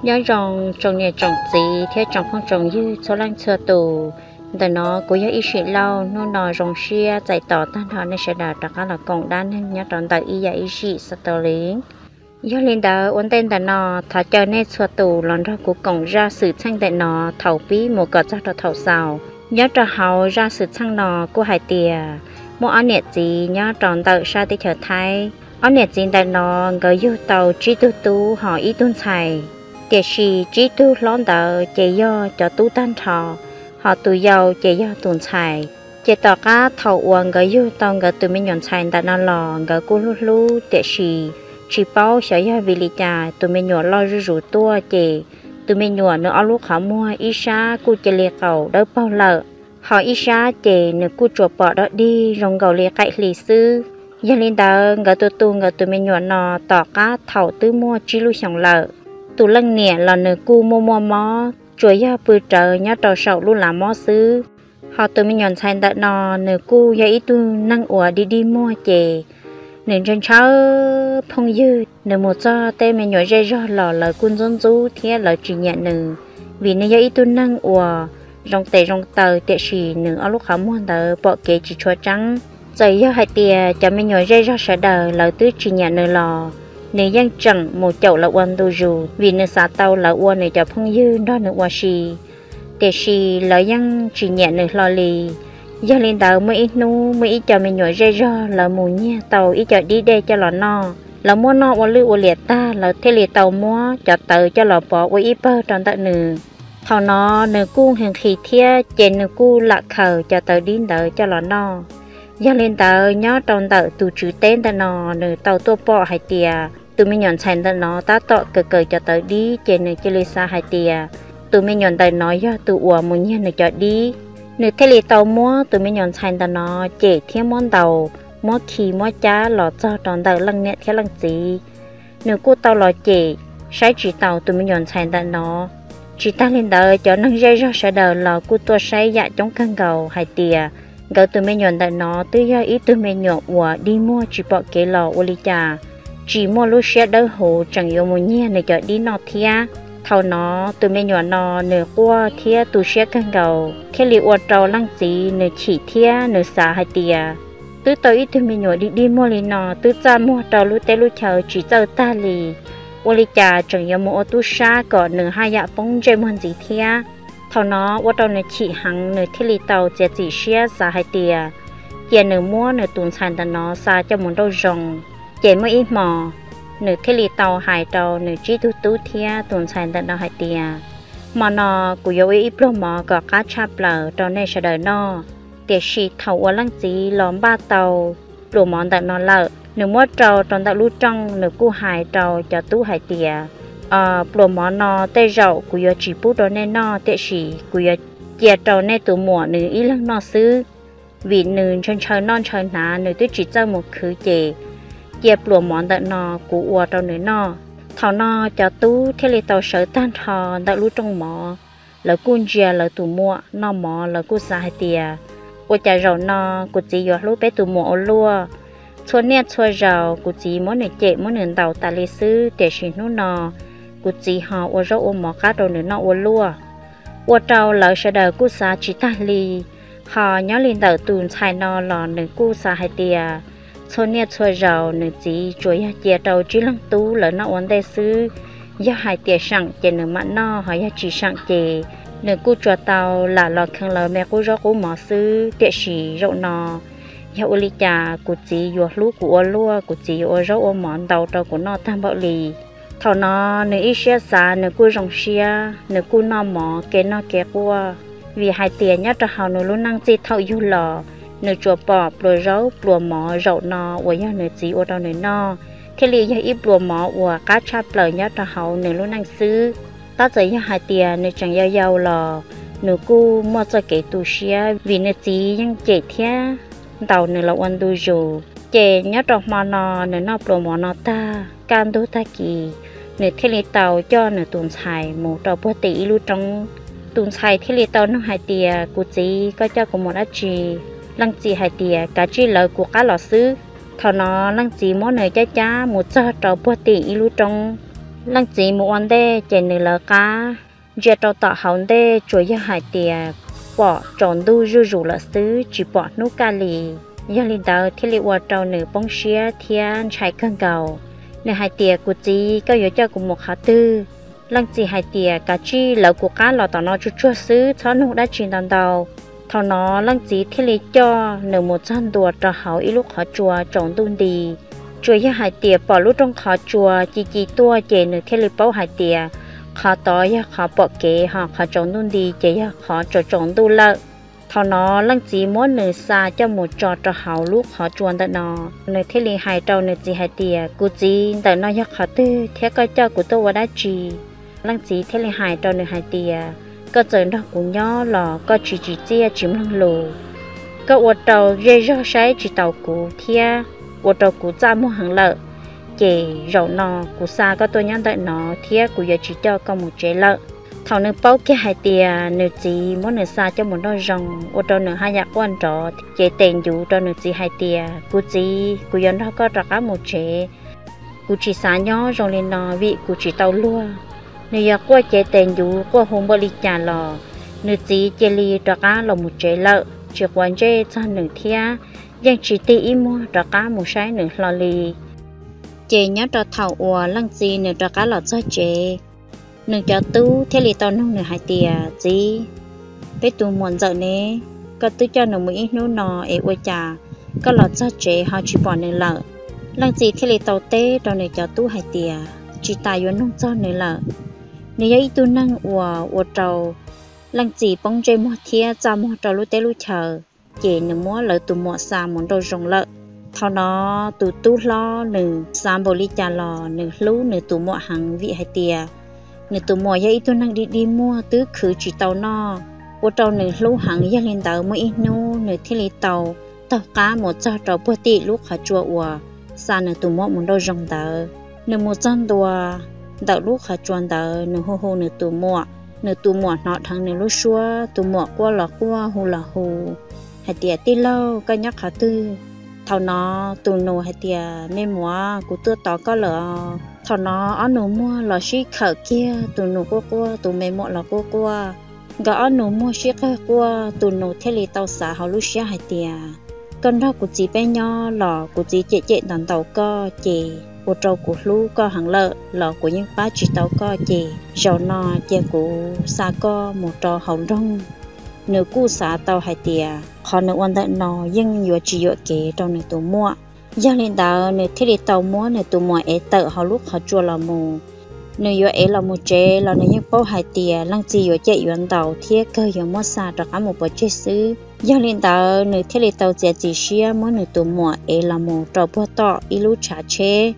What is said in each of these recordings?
Nyob zoo tsoom niam tsoom txiv thiab tsoom phooj tsoom ywg txhua leej txhua tus. Ntawm no kuv yog Ib Sim Lauj, hnub no zoo siab txais tos tag nrho nej sawv daws rov qab los koom dab neeg nyob rau ntawm Ib Yam Ib Sim Story. Yog li ntawd ua ntej ntawm no thov caw nej txhua tus los nrog kuv koom zaj xwm txheej ntawm no thaum pib mus kom txog rau thaum xaus. Nyob rau hauv zaj xwm txheej no kuj hais tias muaj ob niam txiv nyob rau ntawm sab teb chaws Thaib. Ob niam txiv ntawm no nkawd yug tau tsib tug tub ho ib tug ntxhais, tiam sis tsib tug hlob ntawd ces yog cov tub tag nrho, ho tus yau ces yog tus ntxhais. Ces tom qab thaum uas nkawd yug tau nkawd tus me nyuam ntxhais ntawm no los nkawd kuj hlub hlub, tiam sis tsis paub xyov yog vim li cas tus me nyuam loj zuj zus tuaj ces tus me nyuam nws ob lub qhov muag ib sab kuj cia li qaum dawb paug lawm, ho ib sab ces nws kuj tsuas pom dog dig zoo nkaus li qaim hli xwb. Yog li ntawd nkawd tus tu nkawd tus me nyuam no tom qab thaum twb muaj tsib lub xyoos lawm, tus leej niam los nws kuj muaj muaj mob, tsuas yog pw rawv nyob rau saum lub lav mob xwb. Ho tus me nyuam ntxhais ntawm no nws kuj yog ib tug neeg uas dig dig muag ces nws ntshaw ntshaw phooj ywg, nws mus txog tej me nyuam zej zog los lawv kuj ntxub ntxub thiab lawv tsis nyiam nws, vim nws yog ib tug neeg uas zoo tes zoo taw tiam sis nws ob lub qhov muag ntawd pom kev tsis tshua tseeb. Txawm yog hais tias cov me nyuam zej zog sawv daws lawv twb tsis nyiam nws los nws yeej tseem mus caum lawv ua ntu zus, vim nws xav tau lawv ua nws cov phooj ywg nrog nws ua si, tiam sis lawv yeej tsis nyiam nws hlo li. Yog li ntawd muaj ib hnub muaj ib co me nyuam zej zog lawv mus nyiag tau ib co dib dej coj los noj, lawv muab noj ua lwj ua liam tag lawv thiaj li tau muab cov tawv coj los pov ua ib pawg rau ntawm nws. Thaum no nws kuj nqhis nqhis thiab ces nws kuj lam khaws cov tawv dib ntawd coj los noj. Yog li ntawd nyob rau ntawm tus tswv teb ntawm no nws tau tuaj pom hais tias tus me nyuam ntxhais ntawm no tab tom kawm kawm cov tawv dib ces nws cia li xav hais tias tus me nyuam ntawm no yog tus uas mus nyiag nws cov dib. Nws thiaj li tau muab tus me nyuam ntxhais ntawm no cem thiab muab ntaus, muab khi muab cab los txog rau ntawm leej niam thiab leej txiv. Nws kuj tau los cem, saib tsis taus tus me nyuam ntxhais ntawm no. Tsis tag li ntawd cov neeg zej zog sawv daws los kuj tuaj saib yam coob kawg nkaus hais tias nkawd tus me nyuam ntawm no twb yog ib tug me nyuam uas dig muag tsis pom kev los ua li cas tsis muaj lub siab dawb huv tseem yuav mus nyiag nws cov dib noj thiab. Thaum no tus me nyuam no nws quaj thiab tu siab kawg nkaus thiaj li ua rau leej txiv nws chim thiab nws xav hais tias twb tau ib tug me nyuam dig dig muag li no twb txaj muag rau lub teb lub chaw tsis txawj tag li, ua li cas tseem yuav mus ua tub sab kom nws haj yam poob ntsej muag ntxiv thiab. Thaum no ua rau nws chim heev nws thiaj li tau txiav txim siab xav hais tias cia nws muab nws tus ntxhais ntawm no xa coj mus nrauj zoo. Ces muaj ib hmo nws thiaj li tau hais rau nws tsib tug tub thiab tus ntxhais ntawm no hais tias hmo no kuv yuav ua ib pluag mov kom qab tshaj plaws rau nej sawv daws noj. Tiam sis thaum uas leej txiv los npaj tau pluas mov ntawm no lawm nws muab rau rau ntawm lub rooj nws kuj hais rau cov tub hais tias pluas mov no tej zaum kuv yuav tsis pub rau nej noj tiam sis kuv yuav cia rau nej tus muam nws ib leeg noj xwb, vim nws ntshaw ntshaw noj ntshaw hnav nws twb tsis txawj mus khwv ces cia pluas mov ntawm no kuv ua rau nws noj. Thaum no cov tub thiaj li tau sawv tag nrho ntawm lub rooj mov, lawv kuj ntsia lawv tus muam noj mov lawv kuj xav hais tias ua cas zaum no kuv txiv yuav hlub peb tus muam ua luaj. Txhua niaj txhua zaus kuv txiv muab nws cem muab nws ntaus tas li xwb tiam sis hnub no kuv txiv ho ua zaub ua mov qab rau nws noj ua luaj. Ua rau lawv sawv daws kuj xav tsis tag li, ho nyob li ntawm tus ntxhais no los nws kuj xav hais tias txhua niaj txhua zaus nws txiv tsuas yog cia rau tsib leeg tub lawv noj ua ntej xwb, yog hais tias seem ces nws mam noj ho yog tsis seem ces nws kuj tsuas tau lam los kheev lawv me qub zaub qub mov xwb tiam sis zaum no yog ua li cas kuv txiv yuav hlub kuv ua luaj kuv txiv yuav ua zaub ua mov ntau rau kuv noj tag npaum li. Thaum no nws ib siab xav nws kuj zoo siab nws kuj noj mov kev noj kev quaj, vim hais tias nyob rau hauv nws lub neej txij thaum yug los nws tsuas pom pluas zaub pluas mov zaum no uas yog nws txiv ua rau nws noj thiaj li yog ib pluas mov uas qab tshaj plaws nyob rau hauv nws lub neej xwb. Tab txawm yog hais tias nws tseem yau yau los nws kuj muaj txoj kev tu siab vim nws txiv yeej cem thiab ntaus nws los ua ntu zus. Ces nyob rau hmo no nws noj pluas mov no tag kaj ntug tag kis nws thiaj li tau coj nws tus ntxhais mus rau puag tim ib lub roob. Tus ntxhais thiaj li tau nug hais tias kuv txiv koj coj kuv mus dab tsi? Leej txiv hais tias kav tsij lawv kuv qab los xwb. Thaum no leej txiv muab nws cab cab mus txog rau puag tim ib lub roob. Leej txiv mus ua ntej ces nws lawv qab ntsia rau tom hauv ntej tsuas yog hais tias pom tsaus ntuj zuj zus lawm xwb, tsis pom hnub kaj li. Yog li ntawd thiaj li ua rau nws poob siab thiab ntshai kawg nkaus. Nws hais tias, Kuv txiv, koj yuav coj kuv mus qhov twg? Leej txiv hais tias, Kav tsij lawv kuv qab los tom no tsuag tsuag xwb, txhob nug dab tsi ntau ntau. Thaum no leej txiv thiaj li coj nws mus txog ntua rau hauv ib lub qhov tsua tsaus ntuj nti. Tsuas yog hais tias pom lub rooj qhov tsua ci ci tuaj ces nws thiaj li paub hais tias qhov tod yog qhov pom kev, ho qhov tsaus ntuj nti ces yog qhov tsaus tsaus ntuj lawm. Thaum no leej txiv muab nws xa coj mus tso rau hauv lub qhov tsua ntawm no. Nws thiaj li hais rau nws txiv hais tias, Kuv txiv, ntawm no yog qhov twg thiab koj coj kuv tuaj ua dab tsi? Leej txiv thiaj li hais rau nws hais tias, Koj txawm nrog kuv nyob los koj tsis tsim txiaj tsis mloog lus. Koj ua rau zej zog saib tsis taus kuv thiab ua rau kuv txaj muag heev lawm. Ces zaum no kuv xa koj tuaj nyob ntawm no thiab kuv yuav tsis coj koj mus tsev lawm. Thaum nws paub kiag hais tias nws txiv muab nws xa coj mus nrauj zoo, ua rau nws haj yam quaj nrov ces tes ncuv rau nws txiv hais tias, Kuv txiv, kuv yuav nrog koj rov qab mus tsev. Kuv tsis xav nyob zoo li no vim kuv tsis tau luag. Nws yuav quaj ces tes ncuv quaj hu npaum li cas los nws txiv cia li rov qab los mus tsev lawm, tsis quav ntsej txog nws thiab yeej tsis tig ib muag rov qab mus saib nws hlo li. Ces nyob rau thaum uas leej txiv nws rov qab los txog tsev, nws cov tub thiaj li tau nug nws hais tias, Txiv, peb tus muam ntxawm ne, koj twb coj nws mus ib hnub no es ua cas koj los txog tsev ho tsis pom nws lawm? Leej txiv thiaj li tau teb rau nws cov tub hais tias, Tsis tas yuav nug txog nws lawm. Nws yog ib tug neeg uas ua rau leej txiv poob ntsej muag thiab txaj muag rau lub teb lub chaw, ces nws muab lawv tus muam xa mus nrauj zoo lawm. Thaum no tus tub hlob nws xav npaum li cas los nws hlub nws tus muam heev vim hais tias nws tus muam yog ib tug neeg dig dig muag twb khwv tsis tau noj, ua rau nws hlub heev. Yog li ntawd muaj ib hnub nws thiaj li tau taug qab mus txog rau puag tim lub qhov tsua uas xa nws tus muam mus nrauj zoo ntawd. Nws mus txog ntua ntawm lub qhov tsua ntawd, nws hu hu nws tus muam. Nws tus muam hnov dheev nws lub suab, tus muam quaj los quaj hu los hu hais tias, Tij laug, koj nyob qhov twg? Thaum no tus nus hais tias, Me muam, kuv tuaj tos koj lawm os. Thaum no ob nus muag los sib khawm kiag, tus nus quaj quaj, tus me muam los quaj quaj. Nkawd ob nus muag sib qawg quaj, tus nus thiaj li tau xav hauv lub siab hais tias, Koj nrog kuv txiv peb nyob los kuv txiv cem cem ntaus ntaus koj ces ua rau kuv hlub koj heev lawm los kuv yeej pab tsis tau koj, ces zaum no cia kuv xa koj mus rau hauv nroog. Nws kuj xav tau hais tias qhov nws ua ntawm no yeej yuav tsis yuam kev rau nws tus muam. Yog li ntawd nws thiaj li tau muab nws tus muam ev tawm hauv lub qhov tsua los mus. Nws yuav ev los mus tsev los nws yeej paub hais tias leej txiv yuav cem yuav ntaus thiab kawg yuav muab xa rov qab mus pov tseg xwb. Yog li ntawd nws thiaj li tau txiav txim siab muab nws tus muam ev los mus rau puag tom ib lub tshav tsheb.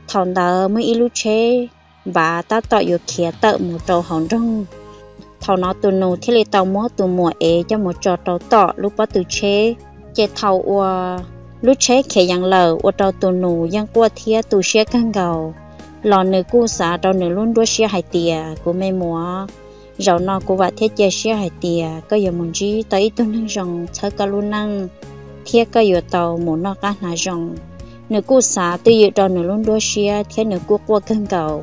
Thaum ntawd muaj ib lub tsheb npav tab tom yuav khiav tawm mus rau hauv nroog. Thaum no tus nus thiaj li tau muab tus muam ev coj mus tso rau tom lub pob tw tsheb. Ces thaum uas lub tsheb khiav yees lawm ua rau tus nus yeej quaj thiab tu siab kawg nkaus, los nws kuj xav rau nws lub nruab siab hais tias, Kuv me muam, zaum no kuv vam thiab cia siab hais tias koj yuav mus ntsib tau ib tug neeg zoo txhawb koj lub neej, thiab koj yuav tau mus noj qab hnav zoo. Nws kuj xav twj ywm rau nws lub nruab siab thiab nws kuj quaj kawg nkaus.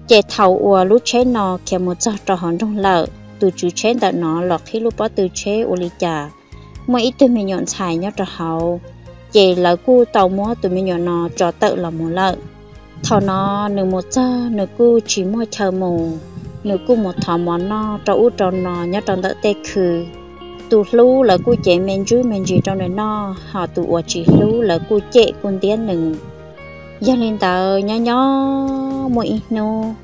Ces thaum uas lub tsheb no khiav mus txog rau hauv nroog lawm, tus tswv tsheb ntawm no los qhib lub pob tw tsheb ua li cas muaj ib tug me nyuam ntxhais nyob rau hauv, ces lawv kuj tau muab tus me nyuam no tso tawm los mus lawm. Thaum no nws mus txog nws kuj tsis muaj chaw mus, nws kuj mus thov mov noj rau ub rau no nyob rau ntawm tej khw. Tus hlub lawv kuj cev me ntsuj me ntsis rau nws noj, ho tus uas tsis hlub lawv kuj cem kuj ntiab nws. Yog li ntawd nyob nyob muaj ib hnub,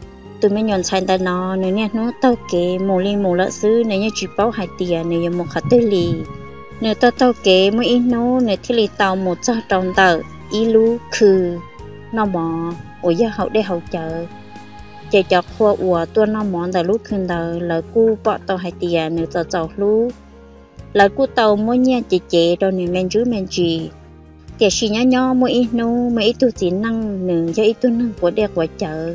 tus me nyuam ntxhais ntawm no nws niaj hnub taug kev mus li mus lawm xwb, nws yeej tsis paub hais tias nws yuav mus qhov twg li. Nws taug taug kev muaj ib hnub nws thiaj li tau mus txog rau ntawm ib lub khw noj mov uas yog haus dej haus cawv. Ces cov qhua uas tuaj noj mov ntawm lub khw ntawd lawv kuj pom tau hais tias nws txaus txaus hlub, lawv kuj tau muab nyiaj cev cev rau nws me ntsuj me ntsis. Tiam sis nyob nyob muaj ib hnub muaj ib tug txiv neej, nws yog ib tug neeg quav dej quav cawv,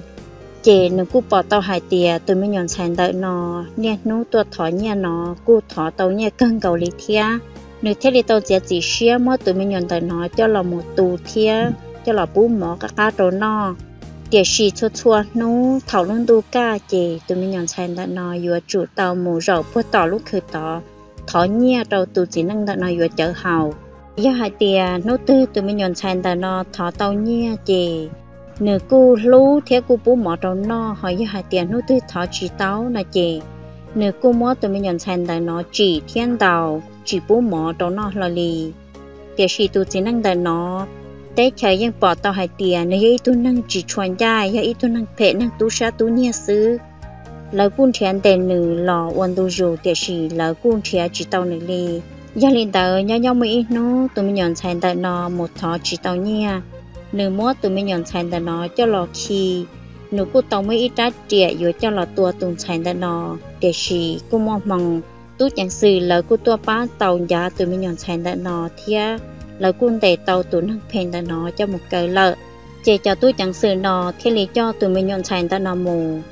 ces nws kuj pom tau hais tias tus me nyuam ntxhais ntawm no niaj hnub tuaj thov nyiaj no kuj thov tau nyiaj kawg nkaus li thiab. Nws thiaj li tau txiav txim siab muab tus me nyuam ntawm no coj los mus tu thiab coj los pub mov qab qab rau noj. Tiam sis txhua txhua hnub thaum lub ntuj kaj ces tus me nyuam ntxhais ntawm no yuav tsum tau mus zaum puag tom lub khw tod thov nyiaj rau tus txiv neej ntawm no yuav cawv haus. Yog hais tias hnub twg tus me nyuam ntxhais ntawm no thov tau nyiaj ces nws kuj hlub thiab kuj pub mov rau noj, ho yog hais tias hnub twg thov tsis tau no ces nws kuj muab tus me nyuam ntxhais ntawm no tsim thiab ntaus tsis pub mov rau noj hlo li. Tiam sis tus txiv neej ntawm no teb chaws yeej pom tau hais tias nws yog ib tug neeg tsis tshua ncaj, yog ib tug neeg phem neeg tub sab tub nyiag xwb. Lawv kuj nrhiav ntes nws los ua ntu zus tiam sis lawv kuj nrhiav tsis tau nws li. Yog li ntawd nyob nyob muaj ib hnub tus me nyuam ntxhais ntawm no mus thov tsis tau nyiaj, nws muab tus me nyuam ntxhais ntawm no coj los khi. Nws kuj tau muaj ib rab riam yuav coj los tua tus ntxhais ntawm no, tiam sis kuj muaj hmoo tub ceev xwm lawv kuj tuaj pab tau ncav tus me nyuam ntxhais ntawm no thiab lawv kuj ntes tau tus neeg phem ntawm no coj mus kaw lawm. Ces cov tub ceev xwm no thiaj li coj tus me nyuam ntxhais ntawm no mus.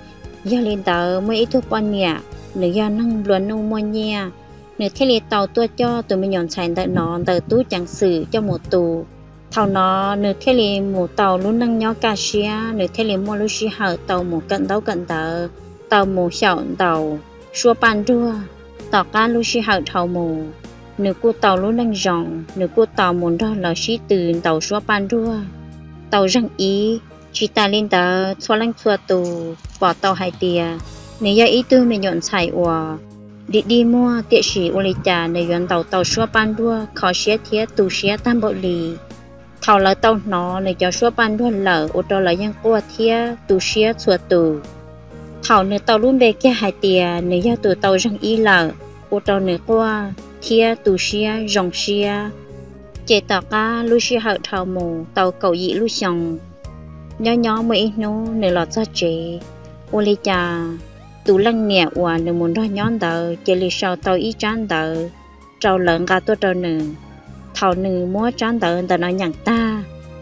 Yog li ntawd muaj ib tug poj niam, nws yog neeg nplua nuj muaj nyiaj, nws thiaj li tau tuaj coj tus me nyuam ntxhais ntawm no ntawm tub ceev xwm coj mus tu. Thaum no nws thiaj li mus tau lub neej nyob kaj siab, nws thiaj li muaj lub sij hawm tau mus kawm ntaub kawm ntawv, tau mus xyaum ntaus suab paj nruag. Tom qab lub sij hawm dhau mus, nws kuj tau lub neej zoo, nws kuj tau mus nrog lawv sib tw ntaus suab paj nruag tau zeeg ib. Tsis tas li ntawd, txhua leej txhua tus pom tau hais tias nws yog ib tug me nyuam ntxhais uas dig dig muag, tiam sis ua li cas nws yuav ntaus tau suab paj nruag kho siab thiab tu siab tag npaum li. Thaum lawv tau hnov nws cov suab paj nruag lawm ua rau lawv yeej quaj thiab tu siab txhua tus. Thaum nws tau lub npe kiag hais tias nws yog tus tau zeeg ib lawm, ua rau nws quaj thiab tu siab zoo siab. Ces tom qab lub sij hawm dhau mus tau kaum yim lub xyoo, nyob nyob muaj ib hnub nws los txog tsev, ua li cas tus leej niam uas nws mus nrog nyob ntawd cia li sau tau ib tsab ntawv rau lawv nqa tuaj rau nws. Thaum nws muab tsab ntawv ntawm no nyeem tag,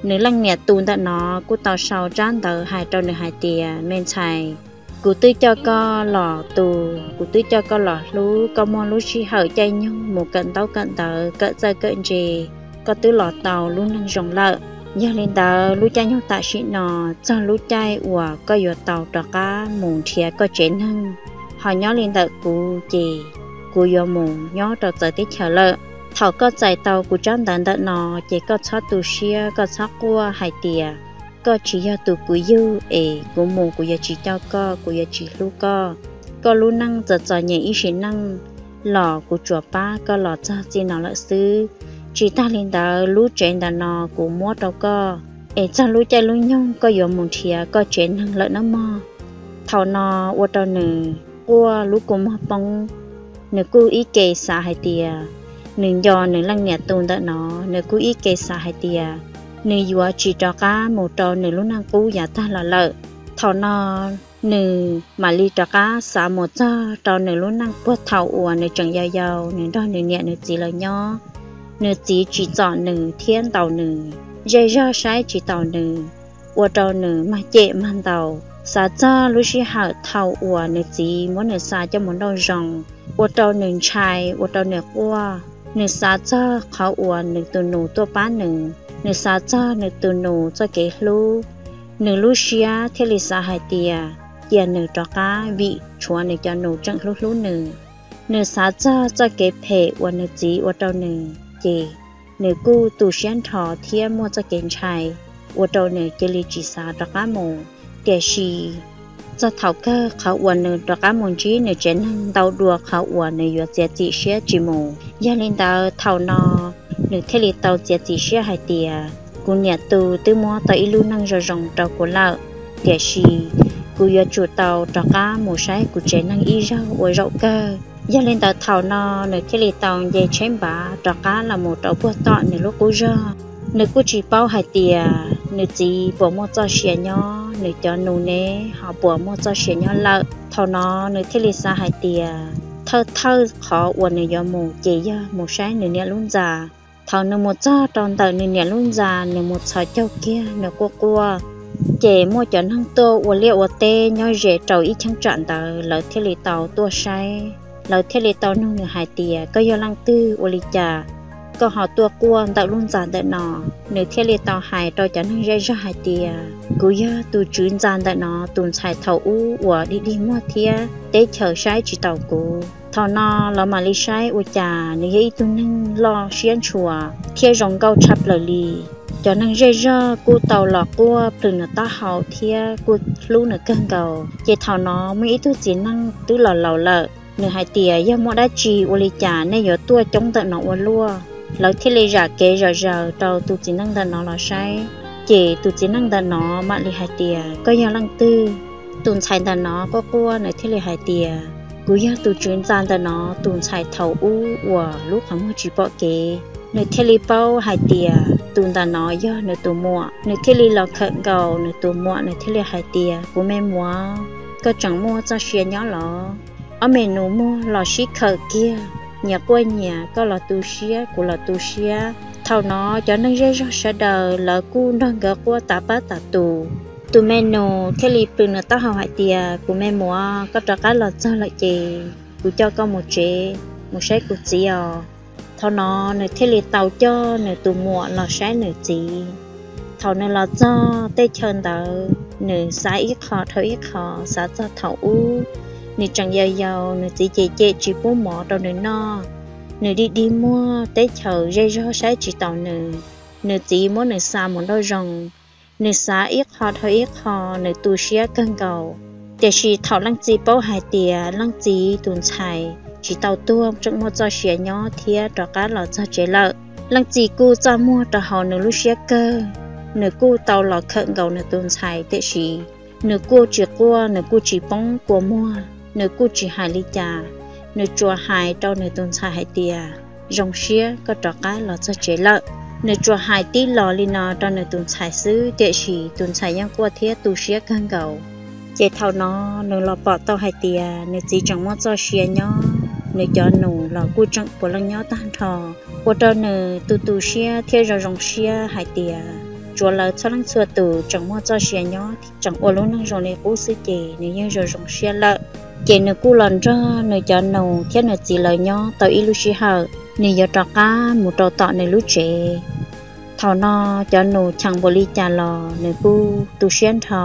nws leej niam tus ntawm no kuj tau sau tsab ntawv hais rau nws hais tias, me ntxhais, kuv twb coj koj los tu, kuv twb coj koj los hlub, koj muaj lub sij hawm caij nyoog mus kawm ntaub kawm ntawv, kawm txawj kawm ntse, koj twb los tau lub neej zoo lawm. Yog li ntawd lub caij nyoog tam sim no txog lub caij uas koj yuav tau rov qab mus nrhiav koj tsev neeg, ho nyob li ntawm kuv ces kuv yuav mus nyob rau txawv teb chaws lawm. Thaum koj txais tau kuv tsab ntawv ntawm no ces koj txhob tu siab, koj txhob quaj hais tias koj tsis yog tus kuv yug es kuv mus kuv yuav tsis coj koj, kuv yuav tsis hlub koj. Koj lub neej txom txom nyem ib sim neej los kuv tsuas pab koj los txog txij no lawm xwb. Tsis tag li ntawd lub tsev ntawm no kuv muab rau koj, es txog lub caij lub nyoog koj yuav mus nrhiav koj tsev neeg lawm nawb mog. Thaum no ua rau nws quaj lub kua muag poob. Nws kuj ib ke xav hais tias nws nco nws leej niam tus ntawm no, nws kuj ib ke xav hais tias nws yuav tsis rov qab mus rau nws lub neej qub yav tag los lawm. Thaum no nws mam li rov qab xav mus txog rau nws lub neej puag thaum uas nws tseem yau yau, nws nrog nws niam nws txiv lawv nyob. Nws txiv tsim txom nws thiab ntaus nws, zej zog saib tsis taus nws, ua rau nws mag cem mag ntaus. Xav txog lub sij hawm thaum uas nws txiv muab nws xa coj mus nrauj zoov, ua rau nws ntshai, ua rau nws quaj. Nws xav txog qhov uas nws tus nus tuaj pab nws, nws xav txog nws tus nus txoj kev hlub. Nws lub siab thiaj li xav hais tias cia nws rov qab vim tshuav nws cov nus tseem hlub hlub nws. Nws xav txog txoj kev phem uas nws txiv ua rau nws, ces nws kuj tu siab nrho thiab muaj txoj kev ntshai, ua rau nws cia li tsis xav rov qab mus. Tiam sis txog thaum kawg qhov uas nws rov qab mus ntsib nws tsev neeg ntau dua qhov uas nws yuav txiav txim siab tsis mus. Yog li ntawd thaum no nws thiaj li tau txiav txim siab hais tias, kuv niam tus twb muab tau ib lub neej zoo zoo rau kuv lawm, tiam sis kuv yuav tsum tau rov qab mus saib kuv tsev neeg ib zaug ua zaum kawg. Yog li ntawd thaum no nws thiaj li tau nce tsheb npav rov qab los mus rau puag tom nws lub qub zog. Nws kuj tsis paub hais tias nws txiv puas muaj txoj sia nyob, nws cov nus ne ho puas muaj txoj sia nyob lawm. Thaum no nws thiaj li xav hais tias thawj thawj qhov uas nws yuav mus ces yog mus saib nws niam lub ntxa. Thaum nws mus txog rau ntawm nws niam lub ntxa, nws mus txhos caug kiag nws quaj quaj, ces muaj cov neeg tuaj ua liaj ua teb nyob ze rau ib cheeb tsam ntawd, lawv thiaj li tau tuaj saib. Lawv thiaj li tau nug nws hais tias, koj yog leej twg ua li cas koj ho tuaj quaj ntawm lub ntxa ntawm no. Nws thiaj li tau hais rau cov neeg zej zog hais tias, kuv yog tus tswv ntxa ntawm no tus ntxhais thaum ub uas dig dig muag thiab teb chaws saib tsis taus kuv. Thaum no lawv mam li saib ua cas nws yog ib tug neeg loj siab ntshua thiab zoo nkauj tshaj plaws li. Cov neeg zej zog kuj tau los quaj plhws nws taub hau thiab kuj hlub nws kawg nkaus. Ces thaum no muaj ib tug txiv neej twb los laus lawm, nws hais tias, yog muaj dab tsi ua li cas nej yuav tuaj coob ntawm no ua luaj? Lawv thiaj li zam kev zom zaws rau tus txiv neej ntawm no los saib. Ces tus txiv neej ntawm no mam li hais tias, koj yog leej twg? Tus ntxhais ntawm no quaj quaj nws thiaj li hais tias, kuv yog tus tswv ntxa ntawm no tus ntxhais thaum ub uas lub qhov muag tsis pom kev. Nws thiaj li paub hais tias tus ntawm no yog nws tus muam, nws thiaj li los khawm nkaus nws tus muam, nws thiaj li hais tias, kuv me muam, koj tseem muaj txoj sia nyob los? Ob me nus muag los sib khawm kiag, nyias quaj nyias, koj los tu siab kuv los tu siab. Thaum no cov neeg zej zog sawv daws lawv kuj nrog nkawd quaj tas pab tas tus. Tus me nus thiaj li plhws nws taub hau hais tias, kuv me muam, koj rov qab los txog lawm ces kuv coj koj mus tsev, mus saib kuv txiv os. Thaum no nws thiaj li tau coj nws tus muam los saib nws txiv. Thaum nws los txog tej chaw ntawd, nws xav ib qho dhau ib qho, xav txog thaum ub nws tseem yau yau, nws txiv cem cem tsis pub mov rau nws noj, nws dig dig muag, teb chaws zej zog saib tsis taus nws, nws txiv muab nws xa mus nraum zoov. Nws xav ib qho dhau ib qho, nws tu siab kawg nkaus. Tiam sis thaum leej txiv paub hais tias leej txiv tus ntxhais tsis tau tuag, tseem muaj txoj sia nyob thiab rov qab los txog tsev lawm, leej txiv kuj txaj muag rau hauv nws lub siab kawg. Nws kuj tau los khawm nkaus nws tus ntxhais, tiam sis nws kuj tsis quaj, nws kuj tsis poob kua muag, nws kuj tsis hais li cas. Nws tsuas hais rau nws tus ntxhais hais tias, zoo siab koj rov qab los txog tsev lawm. Nws tsuas hais tib los li no rau nws tus ntxhais xwb, tiam sis tus ntxhais yeej quaj thiab tu siab kawg nkaus. Ces thaum no nws los pom tau hais tias nws txiv tseem muaj txoj sia nyob, nws cov nus los kuj tseem puav leej nyob tag nrho, ua rau nws tu tu siab thiab zoo zoo siab hais tias tsuav lawv txhua leej txhua tus tseem muaj txoj sia nyob, tseem ua lub neej zoo li qub xwb ces nws yeej zoo zoo siab lawm. Ces nws kuj los nrog nws cov nus thiab nws txiv lawv nyob tau ib lub sij hawm, nws yuav rov qab mus rau tom nws lub tsev. Thaum no cov nus cheem npaum li cas los nws kuj tu siab nrho.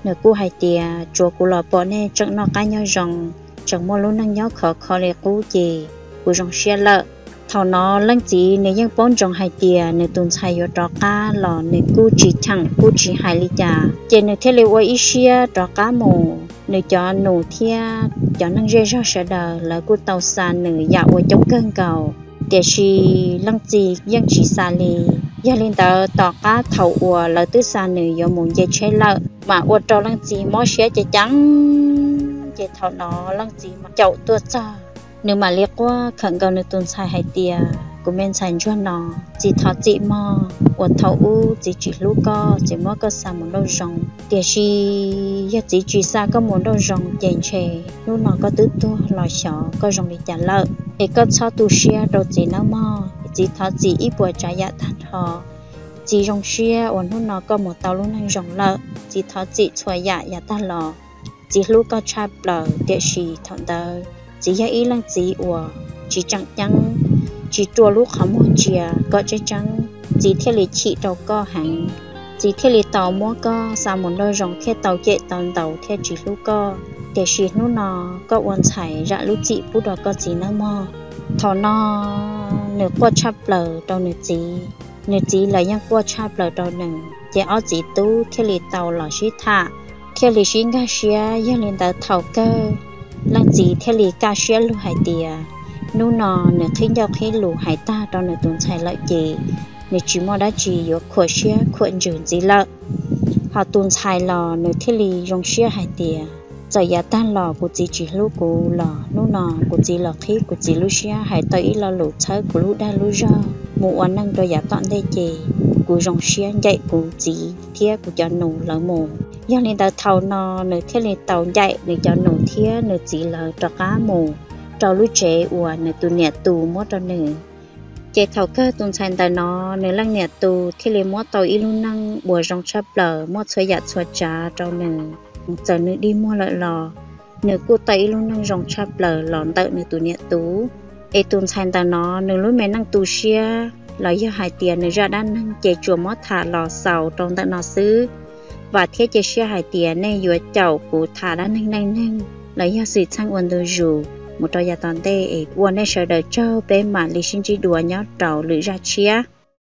Nws kuj hais tias, tsuav kuv los pom nej tseem noj qab nyob zoo, tseem muaj lub neej nyob khov kho li qub ces kuv zoo siab lawm. Thaum no leej txiv nws yeej paub ntsoov hais tias nws tus ntxhais yuav rov qab los nws kuj tsis cheem kuj tsis hais li cas, ces nws thiaj li ua ib siab rov qab mus. Nws cov nus thiab cov neeg zej zog sawv daws lawv kuj tau xa nws yam uas coob kawg nkaus, tiam sis leej txiv yeej tsis xa li. Yog li ntawd tom qab thaum uas lawv twb xa nws yuav mus nce tsheb lawm, mas ua rau leej txiv mob siab ceev ceev. Ces thaum no leej txiv caum tuaj txog, nws mam li quaj khawm nkaus nws tus ntxhais hais tias, kuv me ntxhais ntsuag no, txiv thov txim mog uas thaum ub txiv tsis hlub koj, txiv muab koj xa mus nraum zoov. Tiam sis yog txiv tsis xa koj mus nraum zoov ces ntshe hnub no koj twb tuag los xyov koj zoo li cas lawm. Es koj txhob tu siab rau txiv nawb mog, txiv thov txim ib puas tsav yam tag nrho. Txiv zoo siab uas hnub no koj mus tau lub neej zoo lawm, txiv thov txim txhua yam yav tag los. Txiv hlub koj tshaj plaws, tiam sis thaum ntawd txiv yog ib leej txiv uas tsis tseem ceeb, tsis rua lub qhov muag ntsia kom tseeb tseeb, txiv thiaj li chim rau koj heev. Txiv thiaj li tau muab koj xa mus nraum zoov thiaj tau cem tau ntaus thiaj tsis hlub koj. Tiam sis hnub no koj ua ntxhais zam lub txim pub rau koj txiv nawb mog. Thaum no nws quaj tshaj plaws rau nws txiv, nws txiv los yeej quaj tshaj plaws rau nws, ces ob txiv tub thiaj li tau los sib tham, thiaj li sib nkag siab. Yog li ntawd thaum kawg leej txiv thiaj li kaj siab lug hais tias hnub no nws qhib ncauj qhib lus hais tag rau nws tus ntxhais lawm ces nws tsis muaj dab tsi yuav khuam siab khuam ntsws ntxiv lawm. Ho tus ntxhais los nws thiaj li zoo siab hais tias txawm yav tag los kuv txiv tsis hlub kuv los hnub no kuv txiv los qhib kuv txiv lub siab hais tau ib lo lus txhawb kuv lub dag lub zog mus ua neej rau yav tom ntej ces kuv zoo siab ncaim kuv txiv thiab kuv cov nus lawv mus. Yog li ntawd thaum no nws thiaj li tau ncaim nws cov nus thiab nws txiv lawv rov qab mus rau lub tsev uas nws tus niam tus muab rau nws. Ces thaum kawg tus ntxhais ntawm no nws leej niam tus thiaj li muab tau ib lub neej uas zoo tshaj plaws, muaj txhua yam txhua tsav rau nws. Txawm nws dig muag lawm los nws kuj tau ib lub neej zoo tshaj plaws los ntawm nws tus niam tus. Es tus ntxhais ntawm no nws lub me neej tu siab los yog hais tias nws zaj dab neeg ces tsuas muab tham los xaus rau ntawm no xwb. Vam thiab cia siab hais tias nej yuav caum kuv tham dab neeg neej neeg los yog xwm txheej ua ntu zus mus rau yav tom ntej es ua nej sawv daws tsaug, peb mam li sib ntsib dua nyob rau lwm zaj tshiab.